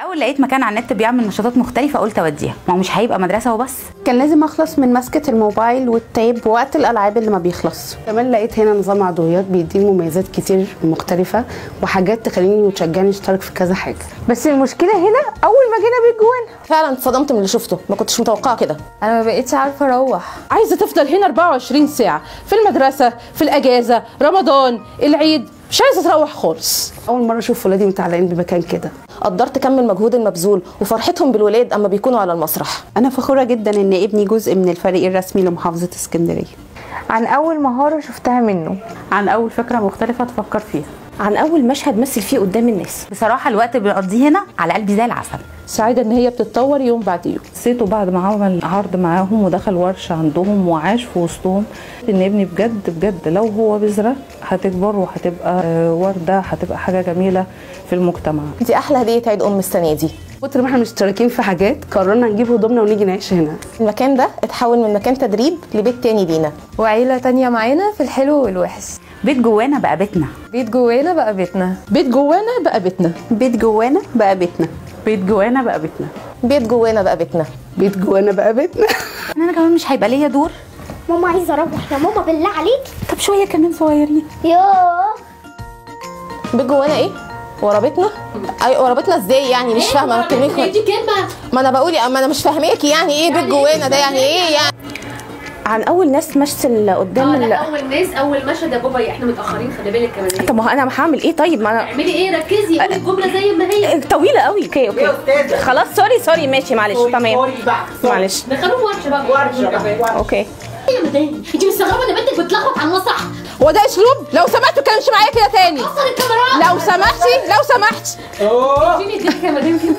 اول لقيت مكان على النت بيعمل نشاطات مختلفة قلت اوديها، ما هو مش هيبقى مدرسه وبس. كان لازم اخلص من مسكه الموبايل وال tab وقت الالعاب اللي ما بيخلص. كمان لقيت هنا نظام عضويات بيديني مميزات كتير مختلفة وحاجات تخليني وتشجعني اشترك في كذا حاجة. بس المشكلة هنا اول ما جينا بيت جوانا فعلا اتصدمت من اللي شفته، ما كنتش متوقعه كده. انا ما بقيتش عارفه اروح، عايزه تفضل هنا 24 ساعة، في المدرسة، في الاجازة، رمضان، العيد، مش عايزه تروح خالص. اول مرة اشوف ولادي متعلقين بمكان كده. قدرت كم المجهود المبذول وفرحتهم بالولاد اما بيكونوا على المسرح. انا فخورة جدا ان ابني جزء من الفريق الرسمي لمحافظه اسكندرية. عن اول مهارة شفتها منه، عن اول فكرة مختلفة تفكر فيها، عن اول مشهد مثل فيه قدام الناس. بصراحة الوقت اللي بنقضيه هنا على قلبي زي العسل. سعيدة ان هي بتتطور يوم بعد يوم. حسيته بعد ما عمل عرض معاهم ودخل ورشه عندهم وعاش في وسطهم ان ابني بجد بجد لو هو بذرة هتكبر وهتبقى ورده، هتبقى حاجة جميلة في المجتمع. دي احلى هديه عيد ام السنة دي. كتر ما احنا مشتركين في حاجات قررنا نجيب هدومنا ونيجي نعيش هنا. المكان ده اتحول من مكان تدريب لبيت تاني لينا، وعيلة تانية معانا في الحلو والوحش. بيت جوانا بقى بيتنا. بيت جوانا بقى بيتنا. بيت جوانا بقى بيتنا. بيت جوانا بقى بيتنا. بيت جوانا بقى بيتنا. بيت جوانا بقى بيتنا. بيت جوانا بقى بيتنا. انا كمان مش هيبقى ليا دور. ماما عايزه اروح يا ماما بالله عليك. طب شوية كمان صغيرين. يوه، بيت جوانا ايه؟ ورا بيتنا؟ اي ورا بيتنا ازاي يعني؟ مش فاهمه كلمة. دي كلمة، ما انا بقول، ما انا مش فاهماكي يعني ايه بيت جوانا ده، يعني ايه يعني؟ عن اول ناس مثل قدام لا اول ناس، اول مشهد يا بابا احنا متاخرين خلي بالك كمان. طب ما هو انا هعمل ايه طيب؟ ما انا اعملي ايه؟ ركزي، قولي الجملة زي ما هي، طويلة قوي. okay okay خلاص، sorry sorry، ماشي معلش، تمام معلش. دخلوه ورشه بقى، ورشه بقى. okay يا مدام، انت مستغربه ان بنتك بتلخبط على المسرح؟ هو ده اسلوب؟ لو سمحتوا ما تتكلمش معايا كده تاني. كسر الكاميرا لو سمحتي، لو سمحتي. اديني ايديك يا مدام كده.